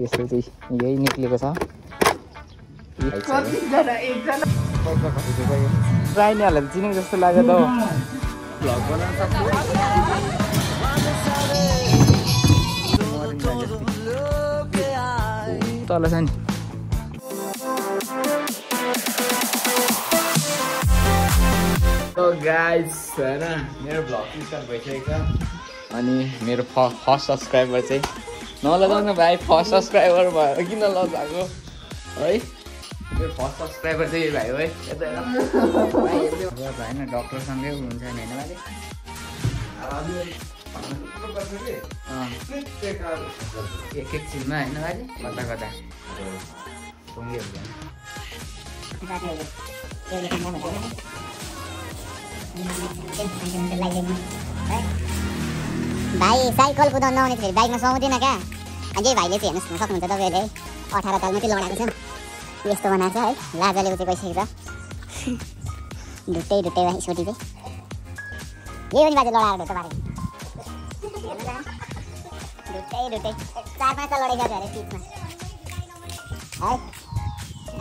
यसो चाहिँ यही निक्लेको छ राइनीहरूलाई त चिनेको जस्तो लाग्यो त भ्लग बनाउन सक्छु तल छ नि गाइस हैन मेरो भ्लग स्टार्ट भइसकेको छ अनि मेरो फर्स्ट सब्सक्राइबर चाहिँ नलगाउनु भाइ फर्स्ट सब्सक्राइबर भयो किन लगाएको है मेरो फर्स्ट सब्सक्राइबर चाहिँ भाइ हो है यता होइन डक्टरसँगै हुनुहुन्छ नि होइन भाइले एकछिनमा होइन भाइले कता कता भाइ साइकल कुदाउनु नआउने फेरि बाइकमा सुहाउँदैन क्या अझै भाइले चाहिँ हेर्नु सक्नुहुन्छ तपाईँहरूले 18 ताल मात्रै लडाएको छ यस्तो बनाएको छ है लाजाले चाहिँ गइसकेको छ ढुट्टै भाइ स्कुटी चाहिँ यही हो नि बाजे लडाएर ढुट्टो पारेको ढुट्टै 4-5 ताल लडाइसक्यो अरे पिचमा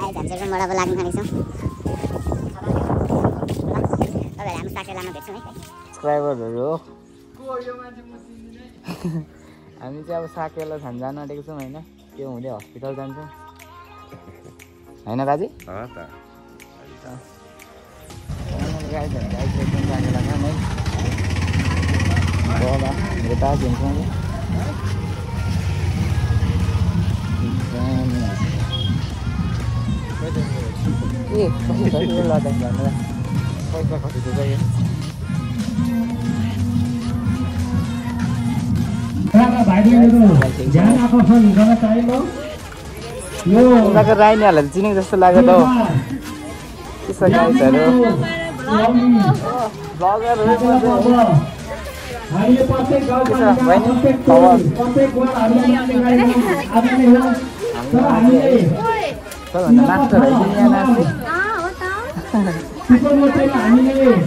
है झन्झेको मोडा पो लाग्नु थालेको छ तपाईँहरू हाम्रो साकेलामा भेट्छौँ है सब्सक्राइबरहरू हो हामी चाहिँ अब साकेला छन् जान आँटेको छौँ होइन त्यो हुँदै हस्पिटल जान्छौँ होइन बाजे मेरो बाजे हुन्छ ए पैसा खसेको गयो उनीहरूको राइनीहरूलाई चिनेको जस्तो लाग्यो त के छ गाइसहरू मास्टर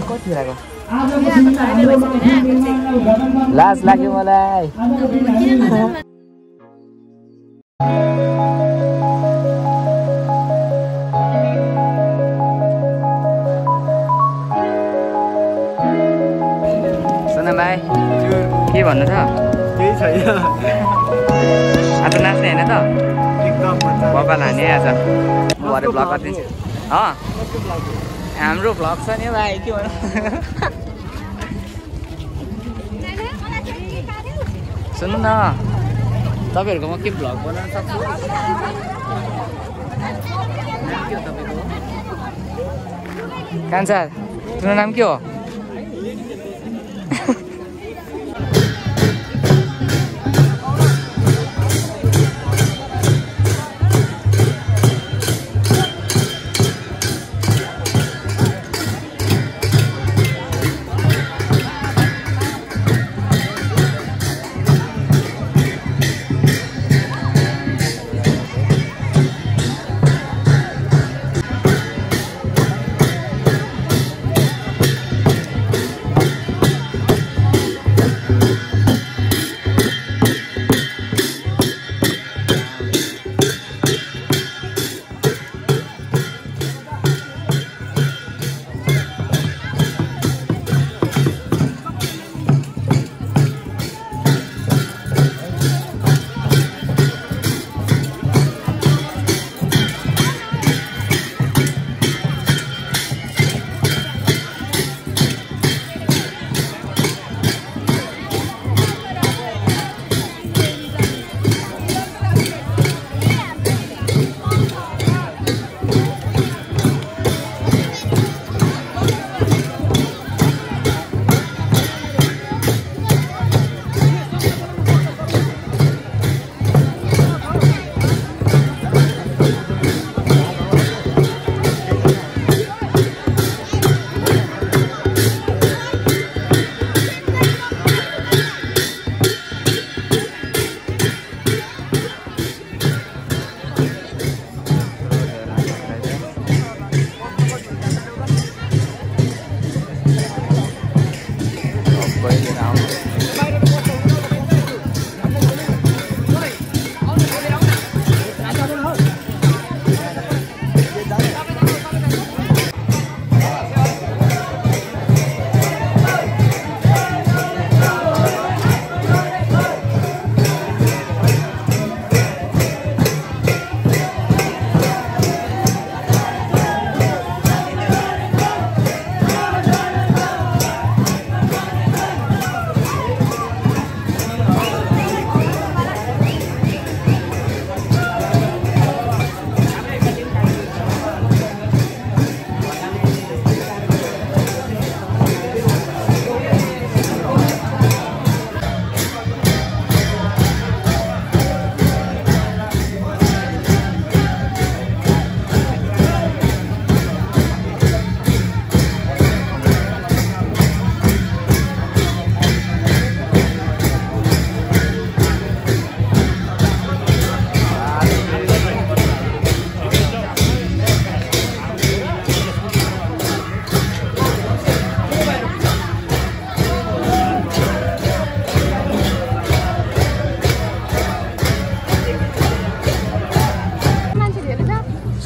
कति लाज लाग्यो मलाई सुन भाइ के भन्नु छ केही छैन आज नाच्ने होइन त एकदम बाबा लाने आज म भरे भ्लग गरिदिन्छु हाम्रो भ्लग छ नि भाइ के भन्नु सुन्नु न तपाईँहरूकोमा के भ्लग बनाउन सक्छु नाम के हो तपाईँको कान्छा तिम्रो नाम के हो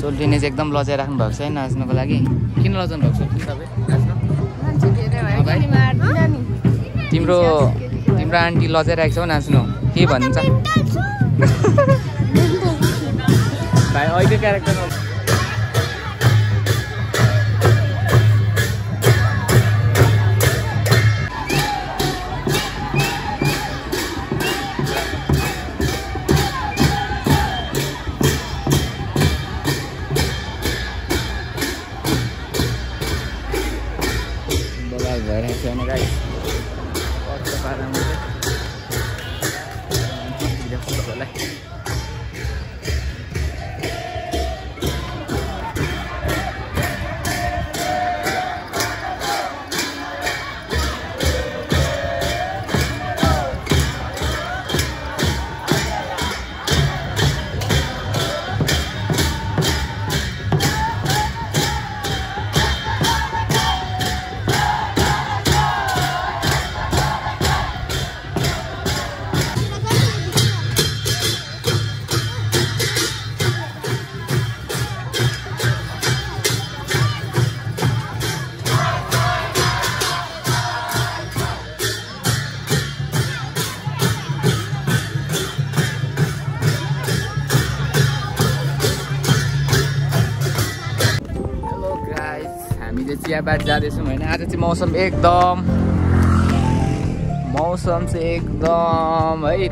सोल्टिने चाहिँ एकदम लजाइराख्नु भएको छ है नाच्नुको लागि। किन लजाउनु भएको सोल्टिने तपाईँ नाच्नु? तिम्रो आन्टी लजाइरहेको छ हौ नाच्नु। के भन्छ भाइ अहिले क्यारेक्टरमा चियाबारी जाँदैछौँ होइन। आज चाहिँ मौसम चाहिँ एकदम है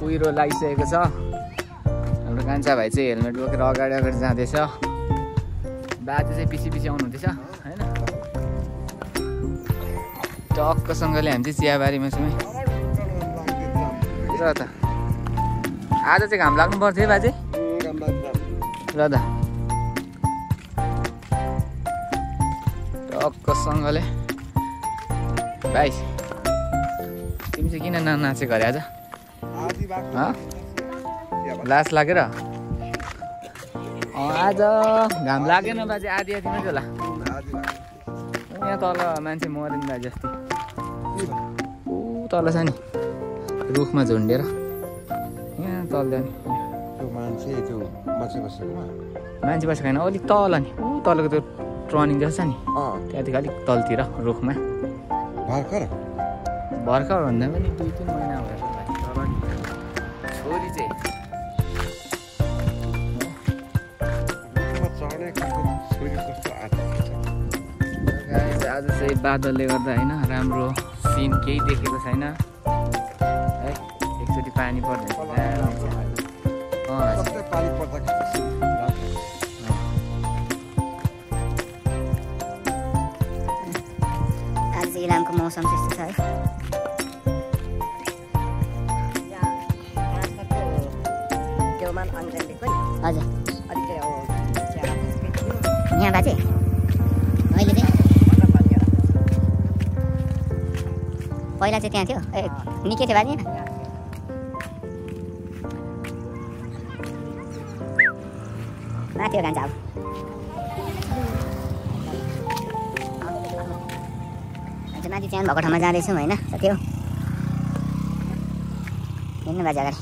कुहिरो लागिसकेको छ। हाम्रो कान्छा भाइ चाहिँ हेलमेट बोकेर अगाडि जाँदैछ। बाजे चाहिँ पछि आउनुहुँदैछ होइन। टक्कसँगले हामी चाहिँ चियाबारीमा छौँ है। र त आज चाहिँ घाम लाग्नु पर्थ्यो है बाजे। ल त टक्कसँगले भाइ तिमी चाहिँ किन ननाचेको अरे आज? लास लागेर आज घाम लागेन बाजे। आधी मात्रै होला। यहाँ तल मान्छे मरिन् बाजे जस्तै। ऊ तल छ नि रुखमा झुन्डेर यहाँ तल जाने मान्छे बसेको होइन। अलिक तल नि ऊ तलको त्यो टर्निङ जस्तो छ नि त्यहाँदेखि अलिक तलतिर रुखमा। भर्खर भन्दा पनि 2-3 महिना भयो छोरी चाहिँ। आज चाहिँ बादलले गर्दा होइन राम्रो सिन केही देखेको छैन है। एकचोटि पानी पर्दैन। आज इलामको मौसम त्यस्तो छ है। हजुर यहाँ बाजे अहिले चाहिँ पहिला चाहिँ त्यहाँ थियो। ए निकै थियो बाजे। माथि हो कान्छ अब माथि चाहिँ भएको ठाउँमा जाँदैछौँ होइन। त्यो हिँड्नु बाजे अगाडि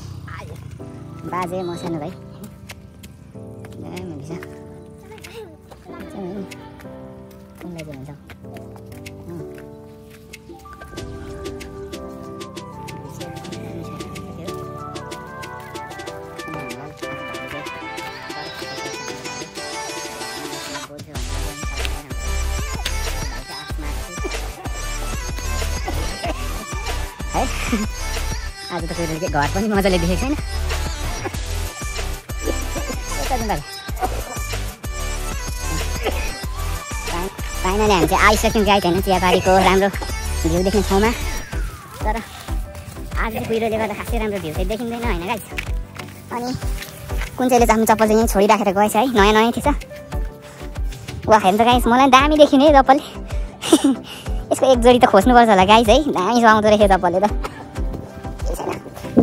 बाजे म सानो भाइ कुनलाई चाहिँ हुन्छ है। आज त फेरि घर पनि मजाले देखेको छैन। फाइनली हामी चाहिँ आइसक्यौँ गाइड होइन चियाबारीको राम्रो भ्यू देख्ने ठाउँमा। तर आज चाहिँ कुहिरोले गर्दा खासै राम्रो भ्यू चाहिँ देखिँदैन होइन गाइड। अनि कुन चाहिँले चाहिँ आफ्नो चप्पल चाहिँ यहीँ छोडिराखेर गएछ है। नयाँ थिएछ वा हेर्नु त गाइस। मलाई दामी देखियो नि है चप्पलले। यसको एक जोडी त खोज्नुपर्छ होला गाइस है। दामी सुहाउँदो रहेछ चप्पलले त।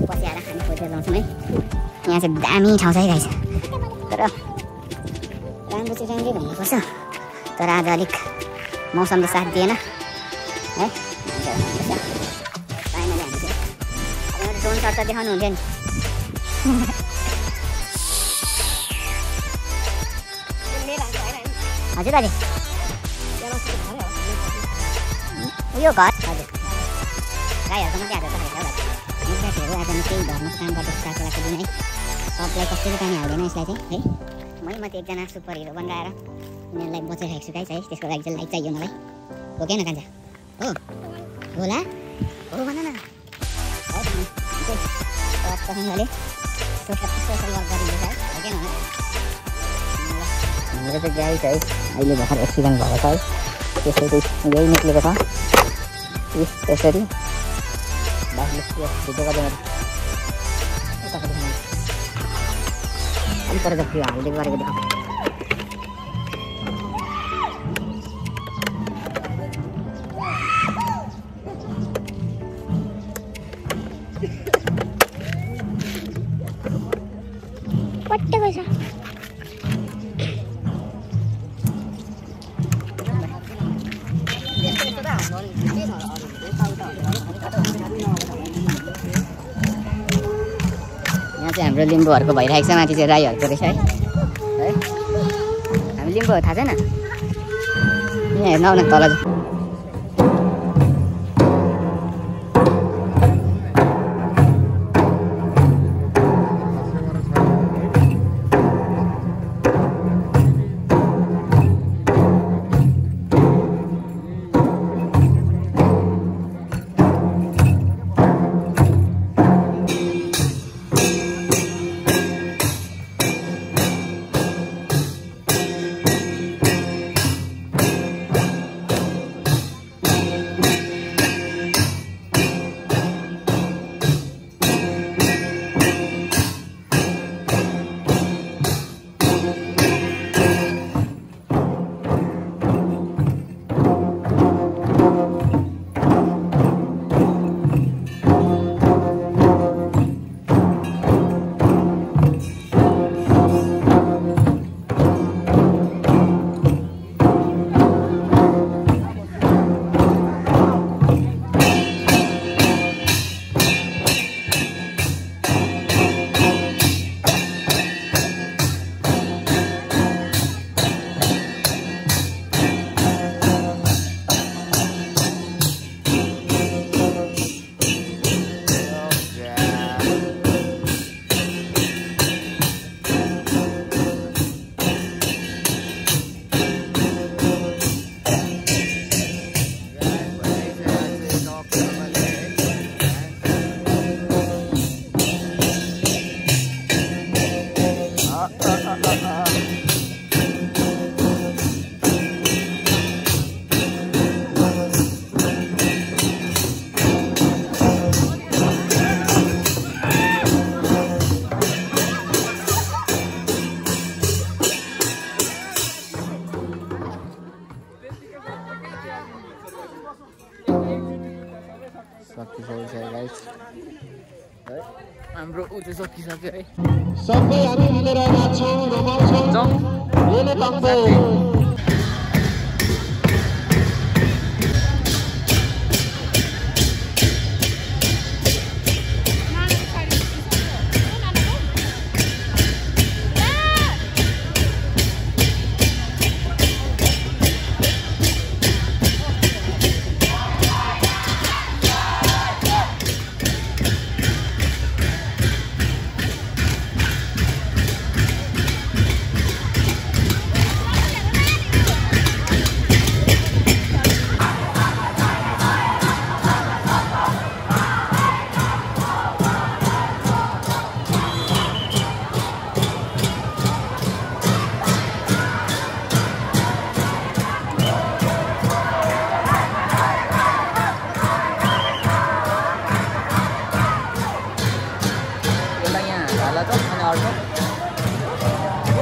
पछि आएर खाने खोजेर ल्याउँछौँ है। यहाँ चाहिँ दामी ठाउँ छ है गाइस। तर राम्रो चाहिँ राम्रै भन्नुपर्छ। तर आज अलिक मौसमले साथ दिएन है। फाइनली हामी चाहिँ अब ड्रोन सर्ट त देखाउनु हुन्थ्यो नि। हजुर दाजु यो घर हजुर गाईहरूको मात्रै आदत रहेछ होला साथीहरू आज म केही घरमा काम गर्दैछु साथीलाई दिन है सबलाई कसैले पानी हाल्दैन यसलाई चाहिँ है मै माथि एकजना सुपर हिरो बनाएर उनीहरूलाई बचाइरहेको छु गाइस है त्यसको लागि चाहिँ लाइट चाहियो मलाई हो क्या न कान्छा हो होला हो भन न तपाईँले सोसल वर्क गरिदिँदैछ है हो क्या न मेरो चाहिँ गाई चाहिँ अहिले भर्खर एक्सिडेन्ट भएको छ है त्यसरी यही निक्लेको छ त्यसरी बासले भिडियो गर्दैन अलिक तर जति हालिदिएको गरेको देखाउँछ पट्टै छ यहाँ चाहिँ हाम्रो लिम्बूहरूको भइरहेको छ माथि चाहिँ राईहरूको रहेछ है हामी लिम्बू थाहा छैन यहाँ हेर्न आउन तल सकिसकेको छ गाइस है हाम्रो उ चाहिँ सकिसक्यो है सबै हामी मिलेर नाच्छौँ रमाउँछौँ यो नै तम्बु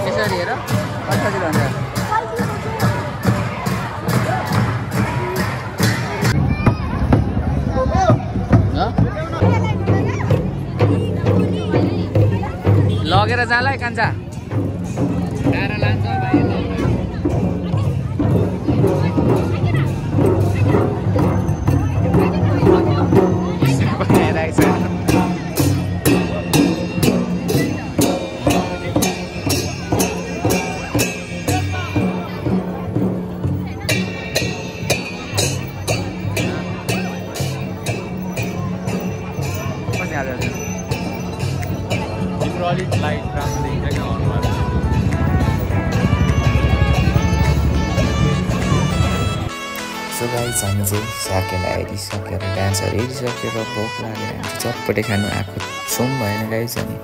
यसरी हेर कसरी भन्छ लगेर जाला है कान्छा टाढा लान्छ भाइ सो गाइस हामी चाहिँ साकेला हेरिसकेर डान्सहरू हेरिसकेर भोक लागेर हामी चाहिँ चटपटे खानु आएको छौँ भएन गाइस अनि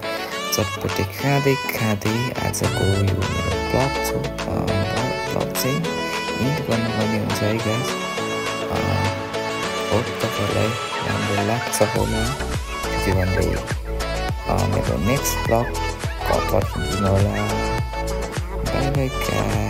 चटपटे खाँदै खाँदै आजको यो मेरो ब्लग चाहिँ इन्ड गर्नुपर्ने हुन्छ है गाइस होप तपाईँलाई राम्रो लाग्छ होला त्यति भन्दै मेरो नेक्स्ट ब्लग पर्खिदिनु होला बाई बाई गाइस